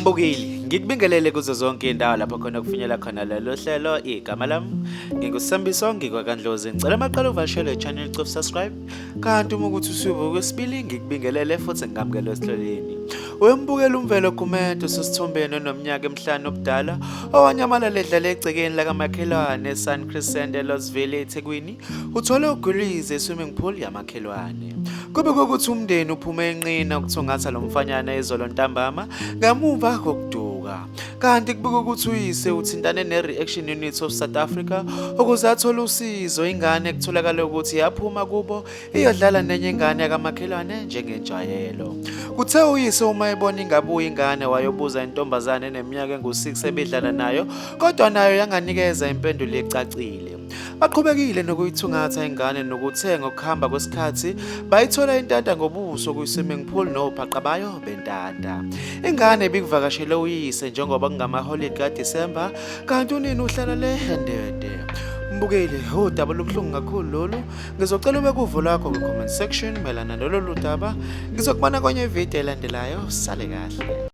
Mbukeli, ngikubingelele kuzo zonke indawo lapho khona kufinyela khona lelo hlelo. Igama lami nginguSambiso, ngikwaKandlozi. Ngicela maqala uvashele channel, cofa subscribe. Kanti uma ukuthi usubuka kwesibili, ngikubingelele futhi ngingamukele esihlelweni. Wembukela uMvelo Gumede osesithombeni onominyaka emihlanu obudala owanyamalala edlala egcekeni lakamakhelwane eSun Crescent eLottsville eThekwini, uthole ugwilize e-swimming pool yamakhelwane. Kube kokuthi umndeni uphume enqina ukuthungatha lo mfanyana izolo ntambama ngemuva kokuduka. Kanti kubikwa ukuthi uyise uthintane ne-Reaction Unit of South Africa ukuze athole usizo. Ingane kutholakale ukuthi yaphuma kubo iyodlala nenye ingane yakamakhelwane njengenjwayelo. Kuthe uyise uma ebona ingabuyi ingane wayobuza intombazane eneminyaka engu-6 ebidlala nayo, kodwa nayo yanganikeza impendulo ecacile. Baqhubekile nokuyithungatha ingane nokuthe ngokuhamba kwesikhathi bayithola intanta ngobuso kwi-swimming pool nophaqa bayo bentanta. Ingane ibikuvakashele uyise njengoba kungamaholidi kaDisemba kanti unina uhlala le eNdede. Mbukeli, udaba lubuhlungu kakhulu lolu. Ngizocela ube kuvo lwakho kwi-comment section mayelana nalolu daba. Ngizokubona kwenye ividiyo elandelayo. Sale kahle.